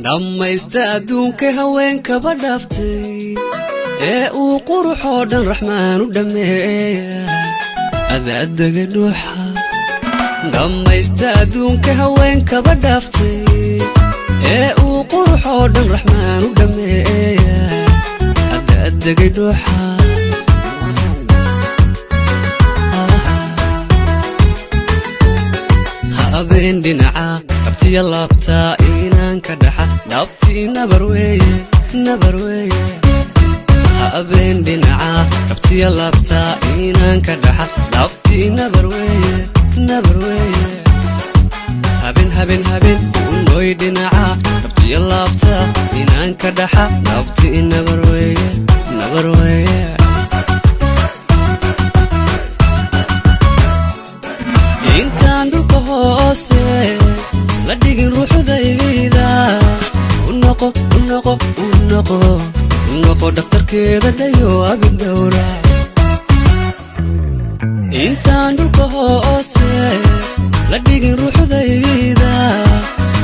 Dhammaysta adduunka haweenkaba dhaaftay ee uu quruxoo dhan Raxmaan u dhammeeya, adaadaga dhuuxa. Dhammaysta adduunka haweenkaba dhaaftay ee uu quruxoo dhan Raxmaan u dhammeeya, adaadagay dhuuxa. Habeen dhinaca dhabtiya laabtaa inaanka dhaxa, dhabtii nabar weeye, nabar weeye. Habeen dhinaca dhabtiya laabtaa inaanka dhaxa, dhabtii nabar weeye, nabar weeye. Habeen, habeen, habeen unoy dhinaca dhabtiya laabtaa inaanka dhaxa, dhabtii nabar weeye, nabar weeye. Intaan dhulka hoose la dhigin ruuxdayda, u noqo, u noqo, u noqo, u noqo dhakhtarkeeda dhayo abidhowra. Intaan dhulka hoose la dhigin ruuxdayda,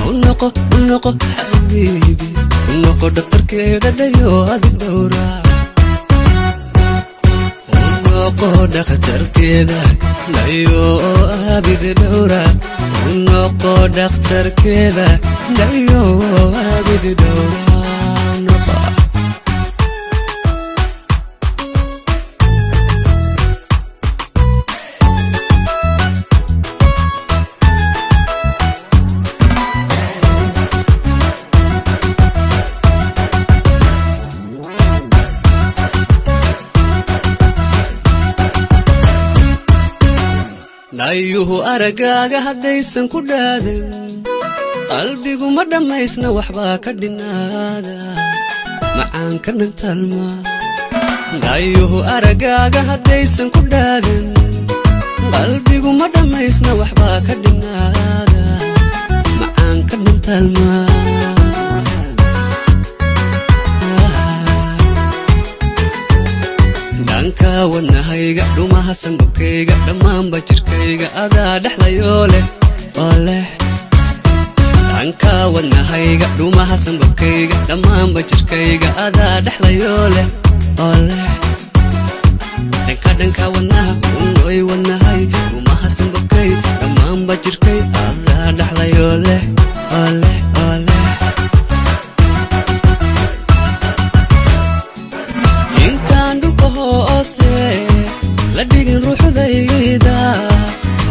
u noqo, u noqo xabiibi, u noqo dhakhtarkeeda dhayo abidhowra. Noqo dhakhtarkeeda dhayo abid dhowra, u noqo dhakhtarkeeda dhayo abid dhowra, noqo. Dhayuhu araggaaga haddaysan ku dhaadan, qalbigu ma dhammaysna, waxbaa ka dhinaada macaanka dhantalma. Dhayuhu araggaaga haddaysan ku dhaadan, qalbigu ma dhammaysna, waxbaa ka dhinaada macaanka dhantalma. Dhanka wadnahayga, dhumaha sanbabkayga, dhammaanba jirkayga adaa dhexlayoo leh oo leh. Dhanka wadnahayga, dhumaha sanbabkayga, dhammaanba jirkayga adaa dhexlayoo leh oo leh. Dhanka, dhanka wadnaha unoy wadnahay, dhumaha sanbabkay, dhammaanba jirkay adaa dhexlayoo leh oo leh oo leh. Intaan dhulka hoose la dhigin ruuxdayda,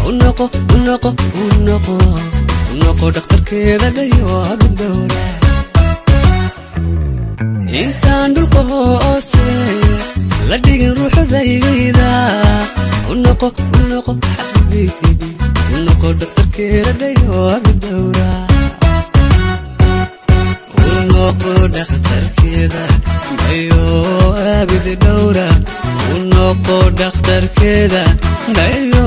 u noqo, u noqo, u noqo, u noqo dhakhtarkeeda dhayo abidowra. Intaan dhulka hoose la dhigin ruuxdayda, u noqo, u noqo xabiibi, u noqo dhakhtarkeeda dhayo abidowra. U noqo dhakhtarkeeda dhayo abid dhowra, u noqo dhakhtarkeeda dhayo